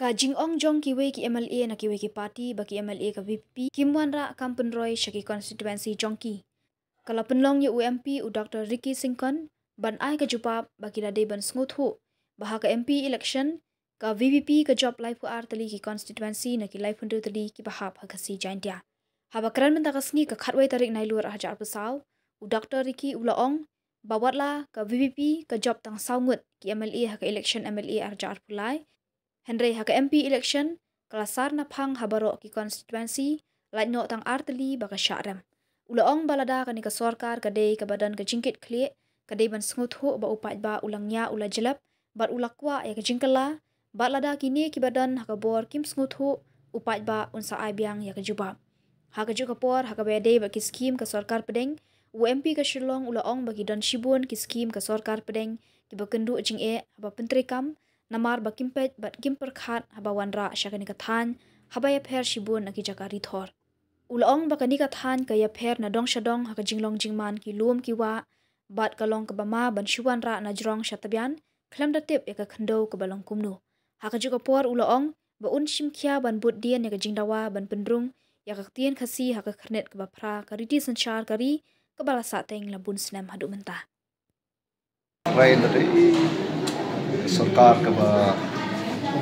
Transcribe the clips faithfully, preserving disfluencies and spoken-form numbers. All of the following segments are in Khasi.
Ka jingong jong kiwei ki M L A na kiwei ki party ba ki M L A ka V P P kim wanrah kam pynroi sha ki constituency jong ki. Ka la pynlong ïa u M P u Doctor Ricky Syngkon ban ai ka jubab ba ki la dei ban sngewthuh ba ha ka M P election ka V P P ka jop laiphew ar tylli ki constituency na ki laiphew hynriew tylli kiba hap ha Khasi Jaintia. Haba kren mynta ka sngi ka khatwei tarik Nailur arhajar arphew saw, u Doctor Ricky u la ong ba watla ka V P P ka jop tang saw ngut ki M L A ha ka election M L A arhajar arphew lai, hynrei ha ka M P election ka la sar naphang ha baroh ki constituency, lait noh tang ar tylli ba ka shah rem. U la ong ba lada kane ka sorkar ka dei kaba don ka jingkit khlieh, ka dei ban sngewthuh ba u paidbah u la ngiah, u la jlep bad u la kwah ïa ka jingkylla, bad lada kine kiba don ha ka bor kim sngewthuh, u paidbah un sa ai biang ïa ka jubab. Ha kajuh ka por, ha kaba ïadei bad ki skim ka sorkar pdeng, u M P ka Shillong u la ong ba ki don shibun ki skim ka sorkar pdeng kiba kynduh jingeh haba pyntreikam, namar ba kim peit bad kim pyrkhat haba wanrah sha kane ka thaiñ, haba ïapher shibun na ki jaka rithor. U la ong ba kane ka thaiñ ka ïapher na dong sha dong ha ka jinglong jingman ki lum ki wah, bad ka long kaba ma ban shu wanrah na jrong sha tbian, khlem da tip ïa ka khyndew kaba long kumno. Ha kajuh ka por u la ong ba un shim khia ban bud dien ïa ka jingdawa ban pynrung ïa ka ktien Khasi ha ka khyrnit kaba phra ka riti synshar ka ri kaba la sahteng la bun snem haduh mynta. Rai lade sorkar kaba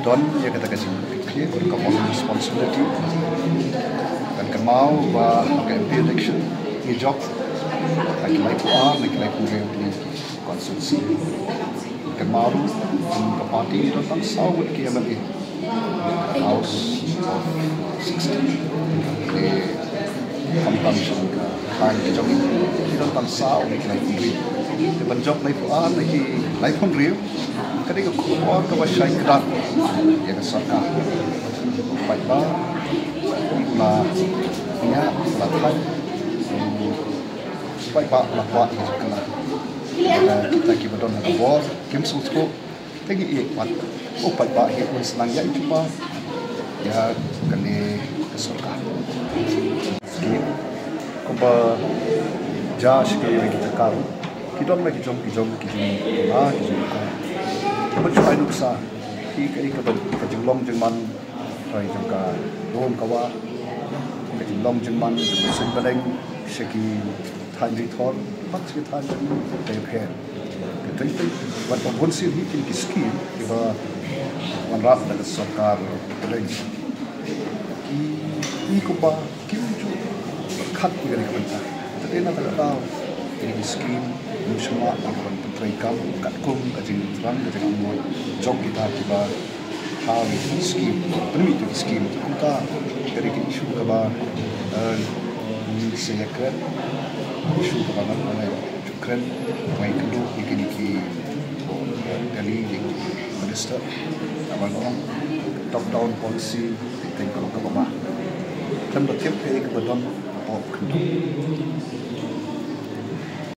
don ïa kata ka jingkitkhlieh, ka responsibility. Kan kynmaw ba ha ka M P election ngi jop ha ki laiphew ar na ki laiphew hynriew tylli ki constituency. Kynmaw ruh kum ka party ngi don tang saw ngut ki M L A. House of sixty. Te khamtam sha ka thaiñ ka jong ngi, ki don tang saw na ki laiphew hynriew. Te ban jop laiphew ar na ki laiphew hynriew ka dei ka khubor kaba shai kdar ïa ka sorkar. Paidbah u la ngiah, u la thait, paidbah u la kwah ïa ka jingkylla. Lada kita kiba don ha ka bor kim sngewthuh, te ngi ïeit pat u paidbah hi un sa nang ïaid jubab ïa kane ka sorkar. Skim kumba jia sha kiwei ki jaka ruh, ki don la ki jong ki jong ki jingpynlong, ki jingpynlong. Ban shu ai nuksa ïa kaei kaba ka jinglong jingman, trai jong ka lum ka wah, ka jinglong jingman jong ka suiñ bneng sha ki thaiñ rithor bad sha ki thaiñ jong ka ïapher. Ka teng teng bad ba bun sien hi kine ki skim kiba wanrah da ka sorkar pdeng, ki i kumba kim ju khat ïa kane ka bynta. Te na kata ka daw kine ki skim ym shym lah ban pyntreikam katkum ka jingthrang ka jingangnud jong kita kiba thaw ïa ki skim, pynmih ïa ki skim. Kumta ka dei ka issue kaba, eh, ngi sa ïakren, issue kaba ngan ngan ïakren, ngan ïakynduh ïa kine ki, eh, Delhi, ïa ki minister. Kaba ngan ong top down policy, I think ka long kaba ma. Khlem da tip kaei kaba don hapoh khyndew.